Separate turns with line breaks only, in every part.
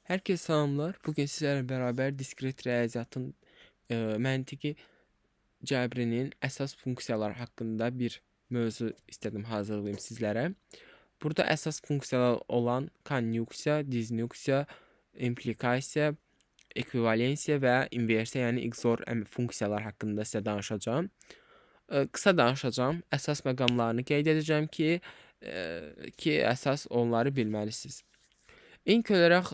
Herkese salamlar. Bugün sizlerle beraber diskret riyaziyyatın məntiqi cəbrinin əsas funksiyaları haqqında bir mövzu istədim hazırlayım sizlərə. Burada əsas funksiyalar olan konyuksiya, dizyunksiya, implikasiya, ekvivalensiya və inversiya, yəni XOR funksiyalar haqqında sizə danışacağam. Qısa danışacağam. Əsas məqamlarını qeyd edəcəm ki, əsas onları bilməlisiniz. İlk olaraq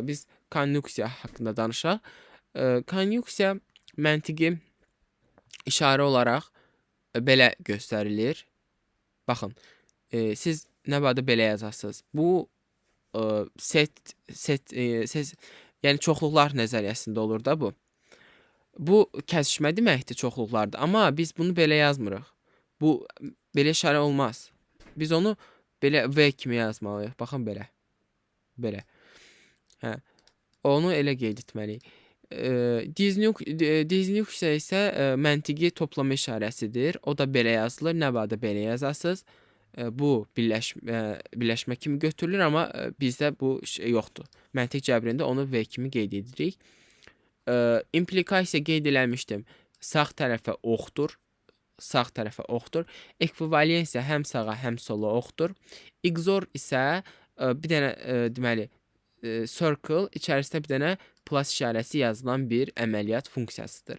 biz konyuksiya haqqında danışaq. Konyuksiya məntiqi işarə olaraq belə göstərilir. Baxın, siz nə barədə belə yazasınız. Bu set, yəni çoxluqlar nəzəriyyəsində olur da bu. Bu kəsişmə deməkdir çoxluqlarda, amma biz bunu belə yazmırıq. Bu belə işarə olmaz. Biz onu belə V kimi yazmalıyıq. Baxın belə. Belə. Hə. Onu elə qeyd etməliyik. Dizyunksiya isə məntiqi toplama işarəsidir. O da belə yazılır. Nə barədə belə yazasınız. Bu birləşmə kimi götürülür, amma bizdə bu şey yoxdur. Məntiq cəbrində onu V kimi qeyd edirik. İmplikasiya qeyd eləmişdim. Sağ tərəfə oxdur. Sağ tərəfə oxdur. Ekvivalensiya həm sağa, həm sola oxdur. XOR isə bir dənə deməli circle içərisində bir dənə plus işarəsi yazılan bir əməliyyat funksiyasıdır.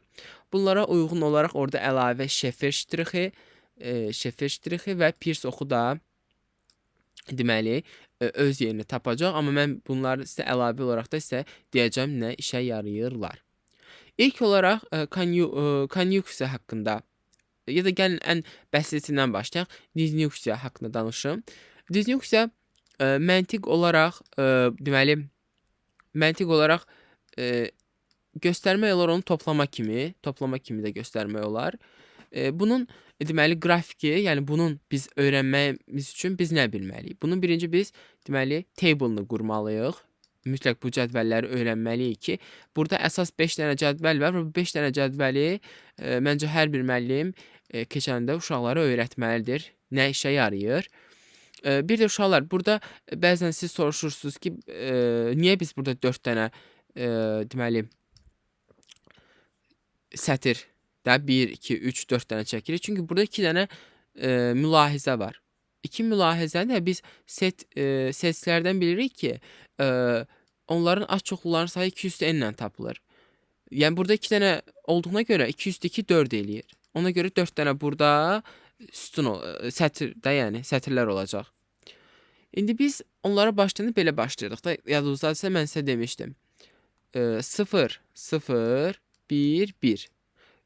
Bunlara uyğun olaraq orada əlavə şefer ştrixi və Pierce oxu da deməli öz yerini tapacaq. Amma mən bunları sizə əlavə olaraq da sizə deyəcəm nə işə yarayırlar. İlk olaraq konyuksiya haqqında ya da gəlin ən bəsitindən başlayaq. Dizyunksiya haqqında danışım. Dizyunksiya məntiq olaraq deməli məntiq olaraq göstərmək olar onu toplama kimi də göstərmək olar. Bunun deməli qrafiki, yəni bunun biz öyrənməyimiz üçün biz nə bilməliyik? Bunun birinci biz deməli table-ını qurmalıyıq. Mütləq bu cədvəlləri öyrənməliyik ki, burada əsas 5 dənə cədvəl var və bu 5 dənə cədvəli məncə hər bir müəllim keçəndə uşaqlara öyrətməlidir. Nə işə yarayır? Bir də uşaqlar, burada bəzən siz soruşursunuz ki, niyə biz burada 4 dənə deməli sətir də 1, 2, 3, 4 dənə çəkirik. Çünki burada 2 dənə mülahizə var. 2 mülahizəni də biz setlərdən bilirik ki, onların az çoxluların sayı 2 üstü n ilə tapılır. Yəni burada 2 dənə olduğuna görə 2 üstü 2 4 eləyir. Ona görə 4 dənə burada sütun, sətirdə, yəni sətirlər olacaq. İndi biz onlara başlayanda belə başlayırdıq da. Yadınızdadırsa mən sizə demişdim. 0, 0, 1, 1.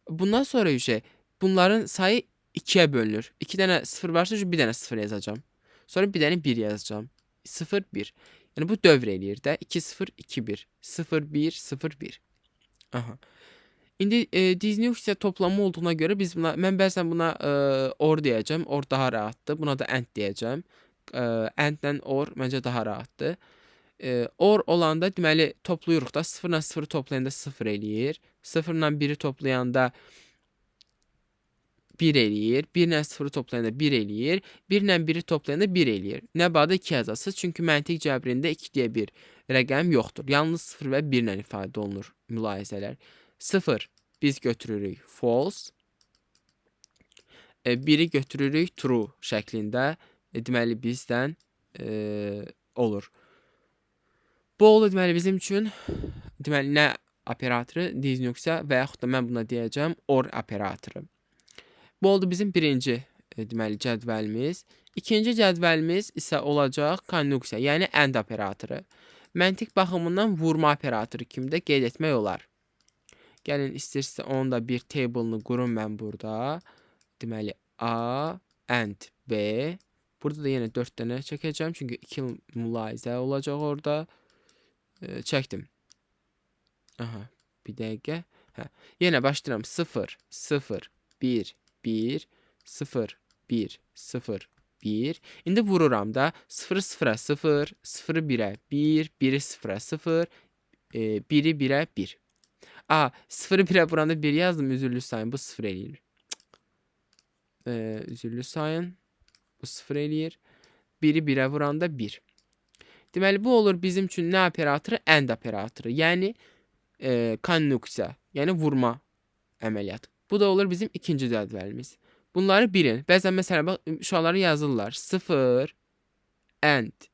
Bundan sonra şey, bunların sayı 2-yə bölünür. 2 dənə 0 varsa bir dənə 0 yazacağam. Sonra bir dənə 1 yazacağam. 0, 1. Yəni bu dövr eləyir də. 2, 0, 2, 1. 0, 1, 0, 1. Aha. İndi dizyunksiya toplamı olduğuna görə biz buna, mən bəzən buna or deyəcəm. Or daha rahatdır. Buna da and deyəcəm. And-lə or məncə daha rahatdır. Or olanda deməli toplayırıq da. 0 ilə 0-ı toplayanda 0 eləyir. 0 ilə 1-i toplayanda 1 eləyir. 1 ilə 0-ı toplayanda 1 eləyir. 1 ilə 1-i toplayanda 1 eləyir. Nə barədə 2 yazasınız? Çünki məntiq cəbrində 2 deyə bir rəqəm yoxdur. Yalnız 0 və 1 ilə ifadə olunur mülahizələr. 0 biz götürürük false, 1-i götürürük true şəklində, deməli bizdən olur. Bu oldu deməli bizim üçün deməli nə operatoru, dizyunksiya və yaxud da mən buna deyəcəm or operatoru. Bu oldu bizim birinci deməli cədvəlimiz. İkinci cədvəlimiz isə olacaq konyuksiya, yəni and operatoru. Məntiq baxımından vurma operatoru kimi də qeyd etmək olar. Gəlin, istəyirsə onun da bir table-ını qurum mən burada. Deməli, A and B. Burada da yenə 4 dənə çəkəcəm. Çünki 2 mülahizə olacaq orada. Çəkdim. Aha, bir dəqiqə. Hə. Yenə başlayıram. 0, 0, 1, 1, 0, 1, 0, 1. İndi vururam da. 0-ı 0-a 0, 0-ı 1-ə 1, 1-i 0-a 0, 1-i 1-ə 1. A, 0-ı 1-ə vuranda 1 yazdım, üzürlü sayın, bu 0 eləyir. Üzürlü sayın, bu 0 eləyir. 1-i 1-ə vuranda 1. Deməli, bu olur bizim üçün nə operatoru? And operatoru. Yəni, konjuksiya, yəni vurma əməliyyatı. Bu da olur bizim ikinci cədvəlimiz. Bunları bilin. Bəzən, məsələn, bax, uşaqları yazırlar. 0 and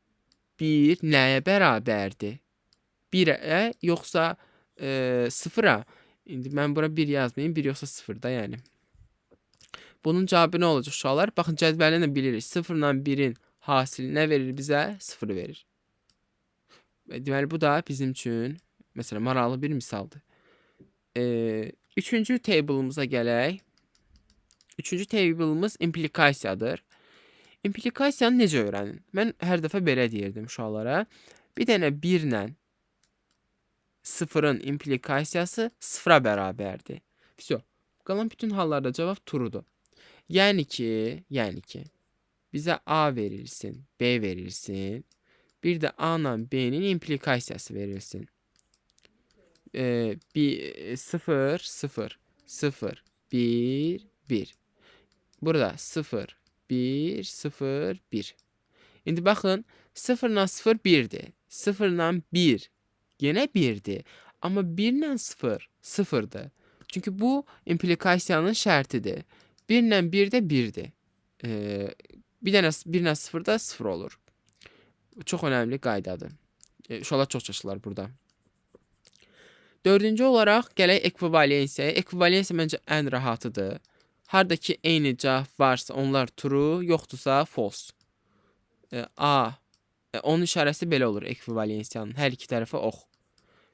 1 nəyə bərabərdir? 1-ə yoxsa 0-a? İndi mən bura 1 yazmayayım. 1 yoxsa 0 da, yəni. Bunun cavabı nə olacaq uşaqlar? Baxın, cədvəlini də bilirik. 0 ilə 1-in hasili nə verir bizə? 0 verir. Deməli, bu da bizim üçün, məsələn, maraqlı bir misaldır. Üçüncü table'ımıza gələk. Üçüncü table'ımız implikasiyadır. İmplikasiyanı necə öyrənin? Mən hər dəfə belə deyirdim uşaqlara. Bir dənə 1 ilə 0-ın implikasiyası 0-a bərabərdir. Vəsə. Qalan bütün hallarda cavab true'dur. Yəni ki, bizə A verilsin, B verilsin, bir də A ilə B-nin implikasiyası verilsin. 0, 0, 0, 1, 1. Burada 0, 1, 0, 1. İndi baxın, 0 ilə 0 1-dir. 0 ilə 1 yenə 1-dir. Amma 1 ilə 0, 0-dır. Çünki bu implikasiyanın şərtidir. 1 ilə 1 də 1-dir. Bir dənə 1 ilə 0 da 0 olur. Çox önəmli qaydadır. Uşaqlar çox çalışırlar burada. Dördüncü olaraq gələk ekvivalensiyaya. Ekvivalensiya məncə ən rahatıdır. Harda ki eyni cavab varsa onlar true, yoxdursa false. A, onun işarəsi belə olur ekvivalensiyanın. Hər iki tərəfə ox.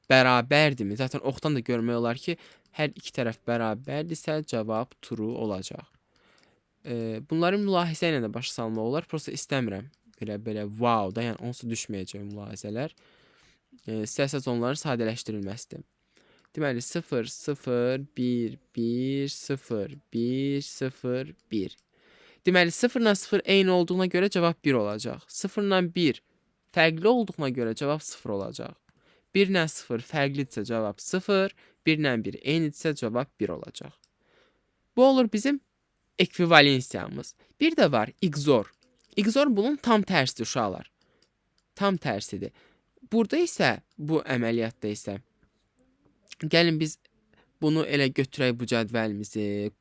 Bərabərdirmi? Zaten oxdan da görmək olar ki, hər iki tərəf bərabərdirsə cavab true olacaq. Bunları mülahizə ilə də başa salmaq olar. Prosta istəmirəm. Belə wow da, yəni onsuz düşməyəcək mülahizələr. İstərsəz onların sadələşdirilməsidir. Deməli 0, 0, 1, 1, 0, 1, 0, 1. Deməli 0 ilə 0 eyni olduğuna görə cavab 1 olacaq. 0 ilə 1 fərqli olduğuna görə cavab 0 olacaq. 1 ilə 0 fərqlidirsə cavab 0, 1 ilə 1 eynidirsə cavab 1 olacaq. Bu olur bizim ekvivalensiyamız. Bir də var XOR. XOR bunun tam tərsidir uşaqlar. Tam tərsidir. Burada isə, bu əməliyyatda isə, gəlin biz bunu elə götürək bu cədvəlimizi.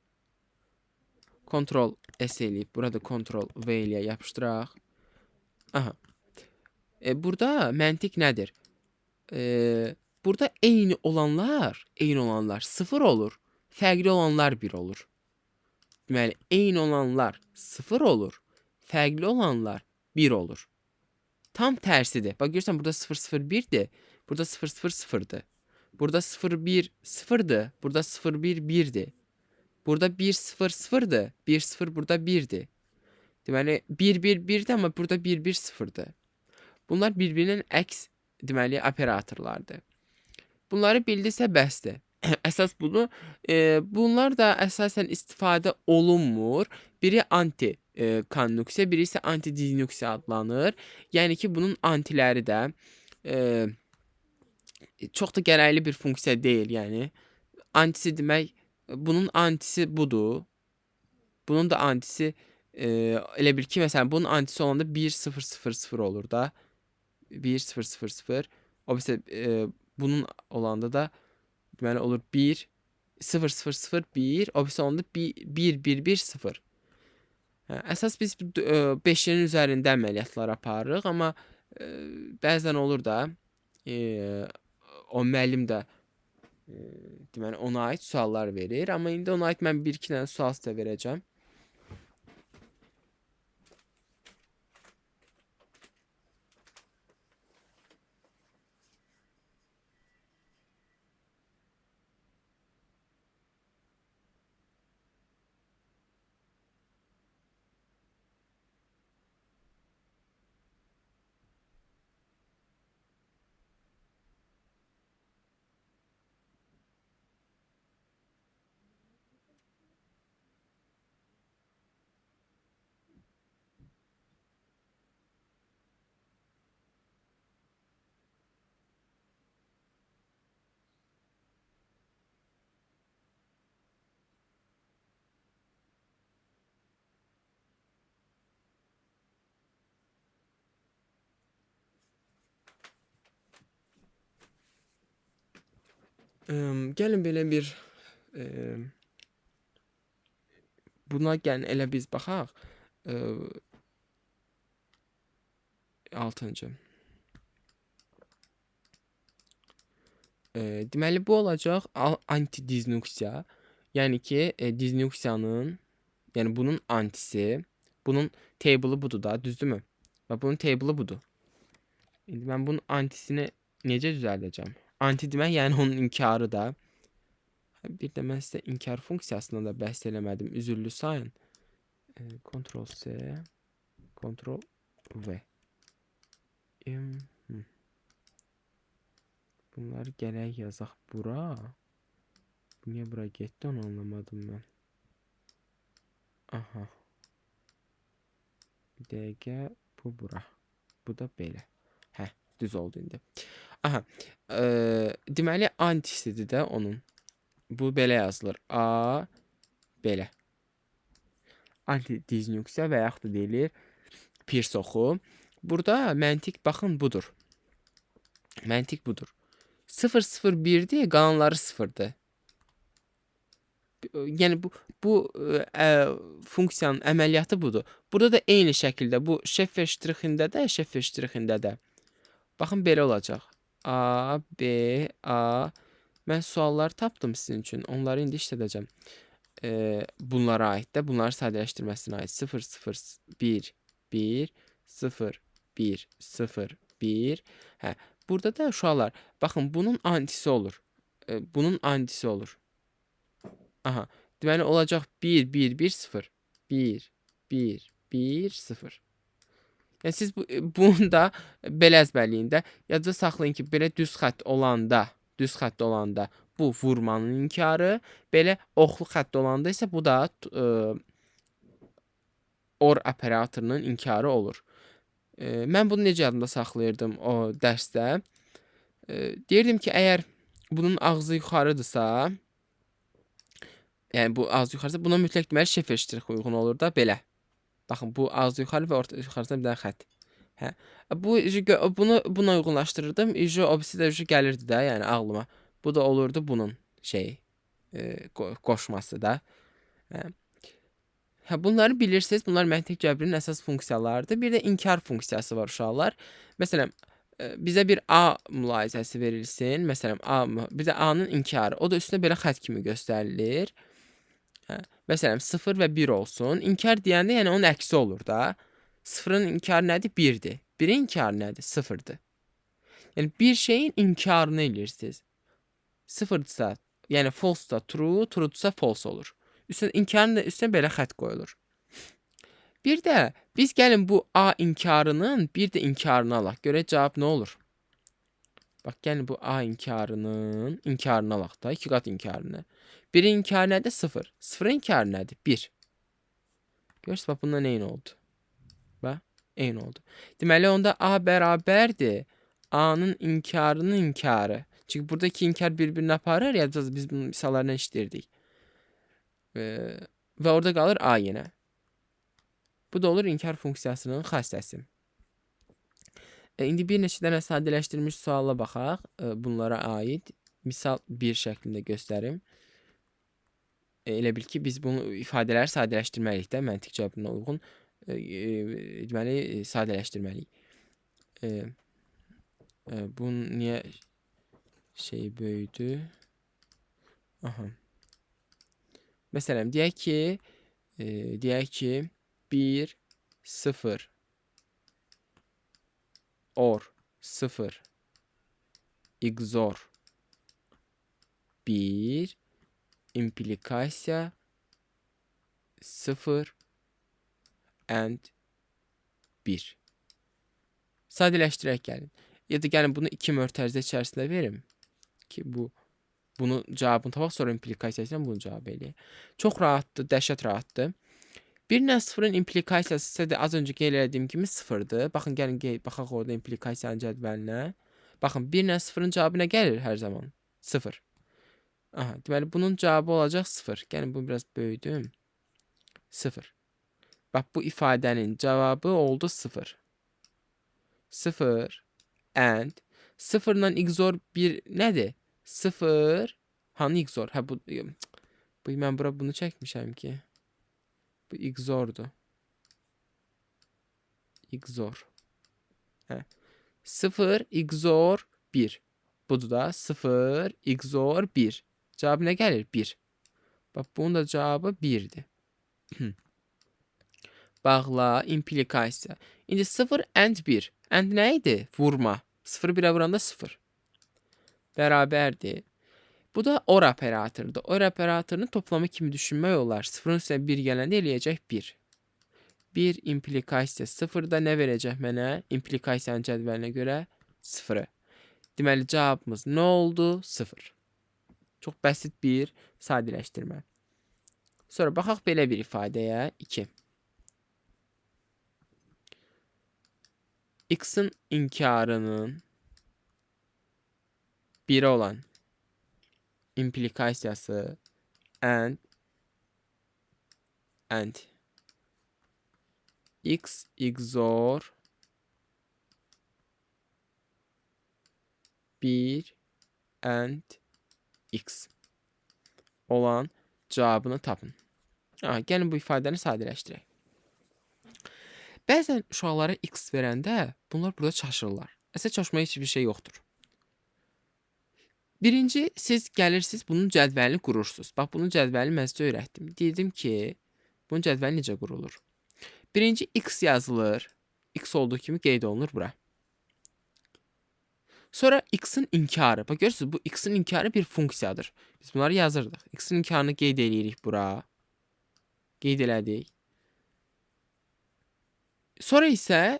Ctrl S eləyib, burada Ctrl V eləyə yapışdıraq. Aha. Burada məntiq nədir? Burada eyni olanlar 0 olur, fərqli olanlar 1 olur. Deməli, eyni olanlar 0 olur, fərqli olanlar 1 olur. Tam tərsidir. Bax, görürsən, burada 0, 0, 1-dir, burada 0, 0, 0-dır. Burada 0, 1, 0-dır, burada 0, 1, 1-dir. Burada 1, 0, 0-dır, 1, 0, burada 1-dir. Deməli, 1, 1, 1-dir, amma burada 1, 1, 0-dır. Bunlar bir-birinin əks, deməli, operatorlardır. Bunları bildirsə bəsdir. Əsas bunu, bunlar da əsasən istifadə olunmur. Biri anti konjuksiya, biri isə anti-disjunksiya adlanır. Yəni ki, bunun antiləri də çox da gərəkli bir funksiya deyil. Yəni, antisi demək, bunun antisi budur. Bunun da antisi elə bil ki, məsələn, bunun antisi olanda 1, 0, 0, 0 olur da. 1, 0, 0, 0. O isə bunun olanda da deməli olur 1, 0, 0, 0, 1. O birisi olanda 1, 1, 1, 0. Əsas biz 5-in üzərində əməliyyatlar aparırıq, amma bəzən olur da o müəllim də deməli ona aid suallar verir. Amma indi ona aid mən 1-2 dənə sual sizə verəcəm. Gəlin belə bir buna gəlin elə biz baxaq. 6-cı. Deməli bu olacaq antidiznunksiya. Yəni ki, diznunksiyanın, yəni bunun antisi, bunun table'ı budur da, düzdürmü? Və bunun table'ı budur. İndi mən bunun antisini necə düzəldəcəm? Anti demək, yəni onun inkarı da. Bir də mən sizə inkar funksiyasından da bəhs eləmədim. Üzürlü sayın. Ctrl C, Ctrl V. Bunları gərək yazaq bura. Bu niyə bura getdi, onu anlamadım mən. Aha. Bir dəqiqə, bu bura. Bu da belə. Hə, düz oldu indi. Aha. Deməli, antisidir də onun. Bu belə yazılır. A, belə. Antidiznunksiya və yaxud da deyilir Pirs oxu. Burada məntiq, baxın, budur. Məntiq budur. 0, 0, 1-dir, qalanları 0-dır. Yəni bu funksiyanın əməliyyatı budur. Burada da eyni şəkildə bu Şeffer-ştrixində də, Şeffer-ştrixində də. Baxın, belə olacaq. A, B, A. Mən suallar tapdım sizin üçün. Onları indi işlədəcəm. Bunlara aid də, bunları sadələşdirməsinə aid. 0, 0, 1, 1, 0, 1, 0, 1. Hə, burada da uşaqlar, baxın, bunun antisi olur. Bunun antisi olur. Aha, deməli olacaq 1, 1, 1, 0. 1, 1, 1, 0. Yəni siz bunu da belə əzbərləyin də. Yadda saxlayın ki, belə düz xətt olanda, bu vurmanın inkarı, belə oxlu xətt olanda isə bu da or operatorunun inkarı olur. Mən bunu necə yadımda saxlayırdım o dərsdə? Deyirdim ki, əgər bunun ağzı yuxarıdırsa, yəni bu ağzı yuxarıdırsa, buna mütləq deməli Şeffer-ştrix uyğun olur da belə. Baxın, bu ağzı yuxarı və orta yuxarısına bir dənə xətt. Hə. Bu buna uyğunlaşdırırdım. O birisi də gəlirdi də, yəni ağlıma. Bu da olurdu bunun şeyi, qoşması da. Hə. Hə, bunları bilirsiniz. Bunlar məntiq cəbrinin əsas funksiyalarıdır. Bir də inkar funksiyası var uşaqlar. Məsələn, bizə bir A mülahizəsi verilsin. Məsələn, A, bir də A-nın inkarı. O da üstünə belə xətt kimi göstərilir. Hə. Məsələn, 0 və 1 olsun. İnkar deyəndə, yəni onun əksi olur da. 0-ın inkarı nədir? 1-dir. 1-in inkarı nədir? 0-dır. Yəni, bir şeyin inkarını eləyirsiniz. 0-dırsa, yəni false-da true, true-dursa false olur. Üstünə, inkarın da üstünə belə xətt qoyulur. Bir də biz gəlin bu A inkarının bir də inkarını alaq. Görək cavab nə olur? Bax, gəlin bu A inkarının inkarını alaq da, iki qat inkarını. 1-in inkarı nədir? 0. 0-ın inkarı nədir? 1. Görürsünüz, bax, bundan eyni oldu. Bax, eyni oldu. Deməli, onda A bərabərdir A-nın inkarının inkarı. Çünki buradakı inkar bir-birini aparır. Ya, biz bunu misallarla işləyirdik. Və orada qalır A yenə. Bu da olur inkar funksiyasının xassəsi. İndi bir neçə dənə sadələşdirilmiş suala baxaq. Bunlara aid misal 1 şəklində göstərim. Elə bil ki, biz bunu ifadələri sadələşdirməliyik də, məntiq cəbrinə uyğun deməli, sadələşdirməliyik. Bunun niyə şey böyüdü? Aha. Məsələn, deyək ki, 1, 0, or, 0, XOR, 1, implikasiya, 0, and 1. Sadələşdirək gəlin. Ya da gəlin bunu iki mötərizə içərisində verim ki, bunu cavabını tapaq, sonra implikasiyası ilə bunu cavab eləyək. Çox rahatdır, dəhşət rahatdır. 1 ilə 0-ın implikasiyası isə də az öncə qeyd elədiyim kimi 0-dır. Baxın, gəlin baxaq orada implikasiyanın cədvəlinə. Baxın, 1 ilə 0-ın cavabı nə gəlir hər zaman? 0. Aha, deməli, bunun cavabı olacaq 0. Gəlin, bunu biraz böyüdüm. 0. Bax, bu ifadənin cavabı oldu 0. 0 and 0 ilə XOR 1 nədir? 0, hanı XOR? Hə, bu mən bura bunu çəkmişəm ki. Bu XOR-dur. XOR. Hə. 0, XOR 1. Budur da 0, XOR 1. Cavabı nə gəlir? 1. Bax, bunun da cavabı 1-dir. Bağla, implikasiya. İndi 0 and 1. And nə idi? Vurma. 0 1-ə vuranda 0. Bərabərdir. Bu da OR operatorudur. OR operatorunu toplamı kimi düşünmək olar. 0-ın üstünə 1 gələndə eləyəcək 1. 1 implikasiya 0-da nə verəcək mənə? İmplikasiyanın cədvəlinə görə 0-ı. Deməli, cavabımız nə oldu? 0. Çox bəsit bir sadələşdirmə. Sonra baxaq belə bir ifadəyə. 2. X-in inkarının 1 olan implikasiyası and x XOR 1 and x olan cavabını tapın. Aha, gəlin bu ifadəni sadələşdirək. Bəzən uşaqlara x verəndə bunlar burada çaşırlar. Əslində çaşmaya heç bir şey yoxdur. Birinci, siz gəlirsiniz, bunun cədvəlini qurursunuz. Bax, bunun cədvəlini mən sizə öyrətdim. Deyirdim ki, bunun cədvəli necə qurulur? Birinci, x yazılır. X olduğu kimi qeyd olunur bura. Sonra x-in inkarı. Bax, görürsünüz, bu x-in inkarı bir funksiyadır. Biz bunları yazırdıq. X-in inkarını qeyd eləyirik bura. Qeyd elədik. Sonra isə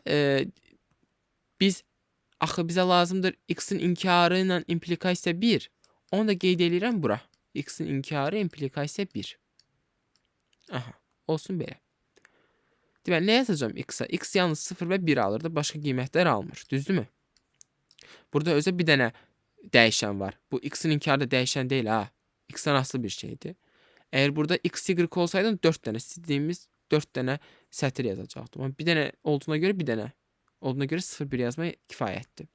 biz axı bizə lazımdır x-in inkarı ilə implikasiya 1. Onu da qeyd eləyirəm bura. X-in inkarı implikasiya 1. Aha, olsun belə. Deməli, nə yazacağam x-a? X yalnız 0 və 1 alırdı, başqa qiymətlər almır. Düzdürmü? Burada özə bir dənə dəyişən var. Bu x-in inkarı da dəyişən deyil, ha. X-dən asılı bir şeydir. Əgər burada x, y olsaydı 4 dənə, istədiyimiz 4 dənə sətir yazacaqdım. Amma bir dənə olduğuna görə bir dənə. Olduğuna görə 0, 1 yazmaq kifayətdir.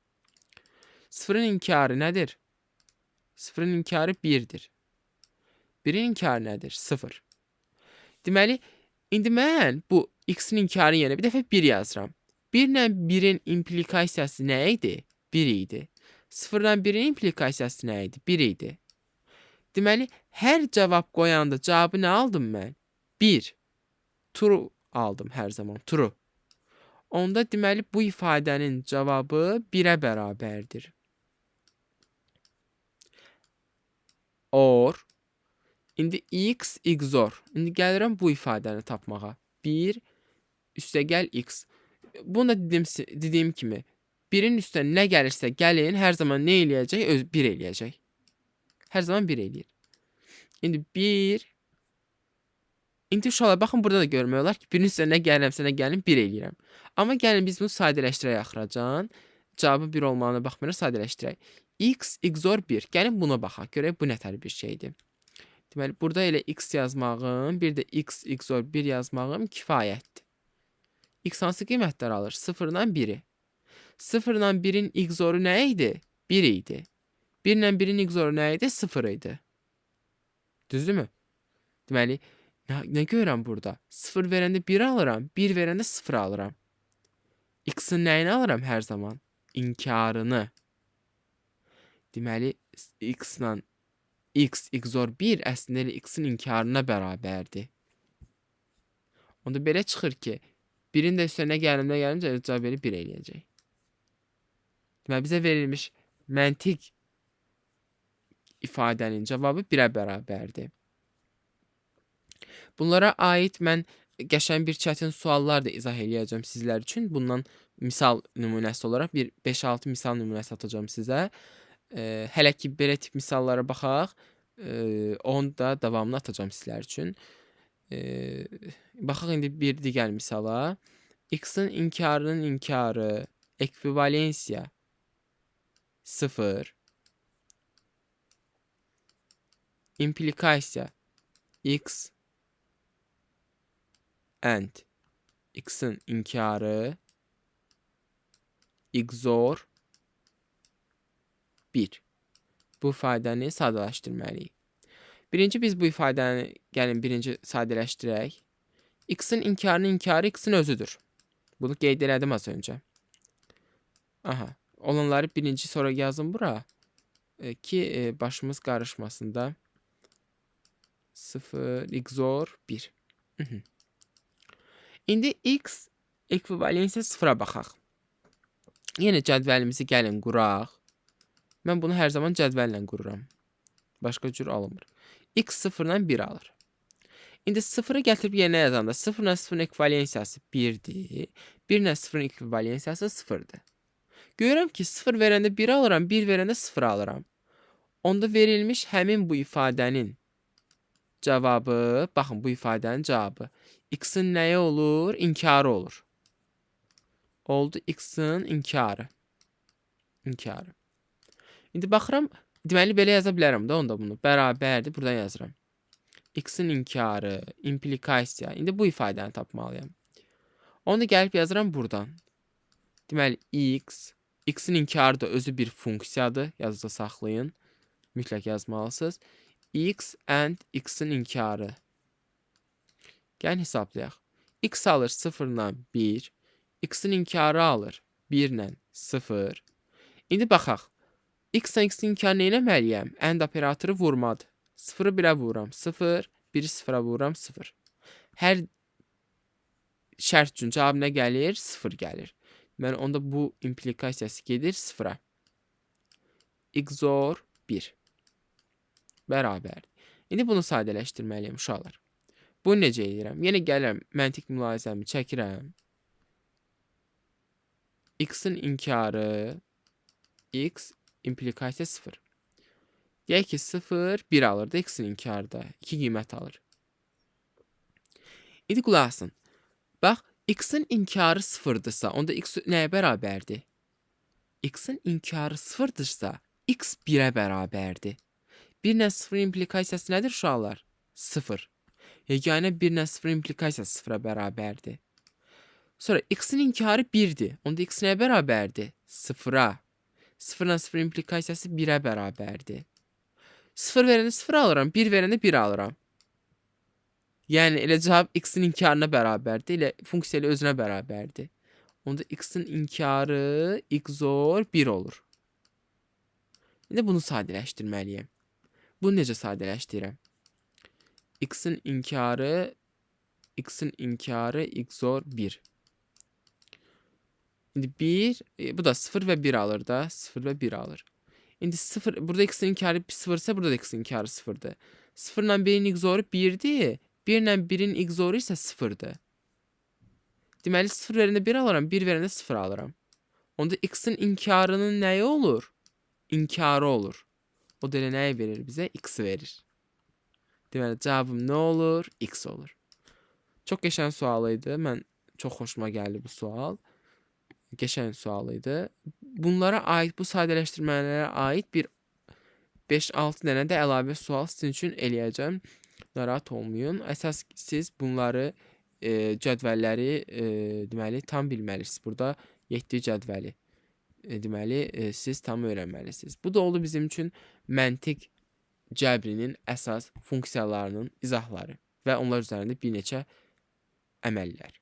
0-ın inkarı nədir? 0-ın inkarı 1-dir. 1-in inkarı nədir? 0. Deməli, indi mən bu x-in inkarı yerinə bir dəfə 1 yazıram. 1 ilə 1-in implikasiyası nə idi? 1 idi. 0 ilə 1-in implikasiyası nə idi? 1 idi. Deməli, hər cavab qoyanda cavabı nə aldım mən? 1. True aldım hər zaman. True. Onda deməli, bu ifadənin cavabı 1-ə bərabərdir. Or. İndi x, XOR. İndi gəlirəm bu ifadəni tapmağa. 1 üstəgəl x. Bunu da dediyim kimi, 1-in üstə nə gəlirsə gəlin, hər zaman nə eləyəcək? Öz 1 eləyəcək. Hər zaman 1 eləyir. İndi 1. İndi uşaqlar, baxın, burada da görmək olar ki, 1-in üstə nə gəlirəmsə nə gəlin, 1 eləyirəm. Amma gəlin biz bunu sadələşdirək axıracan. Cavabı 1 olmağına baxmayaraq sadələşdirək. X, XOR 1. Gəlin buna baxaq. Görək bu nə tər bir şeydir. Deməli, burada elə x yazmağım, bir də x, XOR 1 yazmağım kifayətdir. X hansı qiymətlər alır? 0 ilə 1-i. 0 ilə 1-in XOR-u nə idi? 1 idi. 1 ilə 1-in XOR-u nə idi? 0 idi. Düzdürmü? Deməli, nə görürəm burada? 0 verəndə 1 alıram, 1 verəndə 0 alıram. X-in nəyini alıram hər zaman? İnkarını. Deməli, x-la x, XOR 1 əslində elə x-in inkarına bərabərdir. Onda belə çıxır ki, 1-in də üstünə nə gəlim, nə gəlim, cavab verib 1 eləyəcək. Deməli, bizə verilmiş məntiq ifadənin cavabı 1-ə bərabərdir. Bunlara aid mən qəşəng bir çətin suallar da izah eləyəcəm sizlər üçün. Bundan misal nümunəsi olaraq bir 5-6 misal nümunəsi atacağım sizə. Hələ ki, belə tip misallara baxaq, onu da davamını atacağım sizlər üçün. Baxaq indi bir digər misala. X-in inkarının inkarı, ekvivalensiya 0, implikasiya x and x-in inkarı XOR 1 Bu ifadəni sadələşdirməliyik. Birinci biz bu ifadəni gəlin birinci sadələşdirək. X-in inkarının inkarı x-in özüdür. Bunu qeyd elədim az öncə. Aha, olanları birinci sonra yazın bura ki başımız qarışmasın da. 0 XOR 1. İndi x ekvivalensiya 0-a baxaq. Yenə cədvəlimizi gəlin quraq. Mən bunu hər zaman cədvəllə qururam. Başqa cür alınmır. X 0 ilə 1 alır. İndi 0-ı gətirib yerinə yazanda 0 ilə 0-ın ekvivalensiyası 1-dir. 1 ilə 0-ın ekvivalensiyası 0-dır. Görürəm ki, 0 verəndə 1 alıram, 1 verəndə 0 alıram. Onda verilmiş həmin bu ifadənin cavabı, baxın bu ifadənin cavabı x-in nəyi olur? İnkarı olur. Oldu x-in inkarı. İnkarı. İndi baxıram, deməli belə yaza bilərəm də onda bunu. Bərabərdir, buradan yazıram. X-in inkarı, implikasiya. İndi bu ifadəni tapmalıyam. Onu gəlib yazıram buradan. Deməli x, x-in inkarı da özü bir funksiyadır. Yazıda saxlayın. Mütləq yazmalısınız. X and x-in inkarı. Gəlin hesablayaq. X alır 0 ilə 1. X-in inkarı alır 1 ilə 0. İndi baxaq. X ilə x-in inkarı nə etməliyəm? And operatoru vurmadır. 0-ı 1-ə vururam 0, 1-i 0-a vururam 0. Hər şərt üçün cavab nə gəlir? 0 gəlir. Deməli, onda bu implikasiyası gedir 0-a. XOR 1 bərabərdir. İndi bunu sadələşdirməliyəm uşaqlar. Bunu necə edirəm? Yenə gəlirəm, məntiq mülahizəmi çəkirəm. X-in inkarı x implikasiya 0. Deyək ki, 0, 1 alır da x-in inkarı da. 2 qiymət alır. İndi qulaq asın. Bax, x-in inkarı 0-dırsa, onda x nəyə bərabərdir? X-in inkarı 0-dırsa, x 1-ə bərabərdir. 1 ilə 0 implikasiyası nədir uşaqlar? 0. Yeganə 1 ilə 0 implikasiyası 0-a bərabərdir. Sonra x-in inkarı 1-dir. Onda x nəyə bərabərdir? 0-a. 0 ilə 0 implikasiyası 1-ə bərabərdir. 0 verəndə 0 alıram, 1 verəndə 1 alıram. Yəni elə cavab x-in inkarına bərabərdir, elə funksiya elə özünə bərabərdir. Onda x-in inkarı XOR 1 olur. İndi bunu sadələşdirməliyəm. Bunu necə sadələşdirirəm? X-in inkarı XOR 1. İndi 1, bu da 0 və 1 alır da, 0 və 1 alır. İndi 0, burada x-in inkarı 0 isə burada da x-in inkarı 0-dır. 0 ilə 1-in XOR-u 1-dir. 1 ilə 1-in XOR-u isə 0-dır. Deməli 0 verəndə 1 alıram, 1 verəndə 0 alıram. Onda x-in inkarının nəyi olur? İnkarı olur. O da elə nəyi verir bizə? X-i verir. Deməli cavabım nə olur? X olur. Çox qəşəng sual idi. Mən çox xoşuma gəldi bu sual. Qəşəng sual idi. Bunlara aid, bu sadələşdirmələrə aid bir 5-6 dənə də əlavə sual sizin üçün eləyəcəm. Narahat olmayın. Əsas siz bunları cədvəlləri deməli tam bilməlisiniz. Burada 7 cədvəli deməli siz tam öyrənməlisiniz. Bu da oldu bizim üçün məntiq cəbrinin əsas funksiyalarının izahları və onlar üzərində bir neçə əməllər.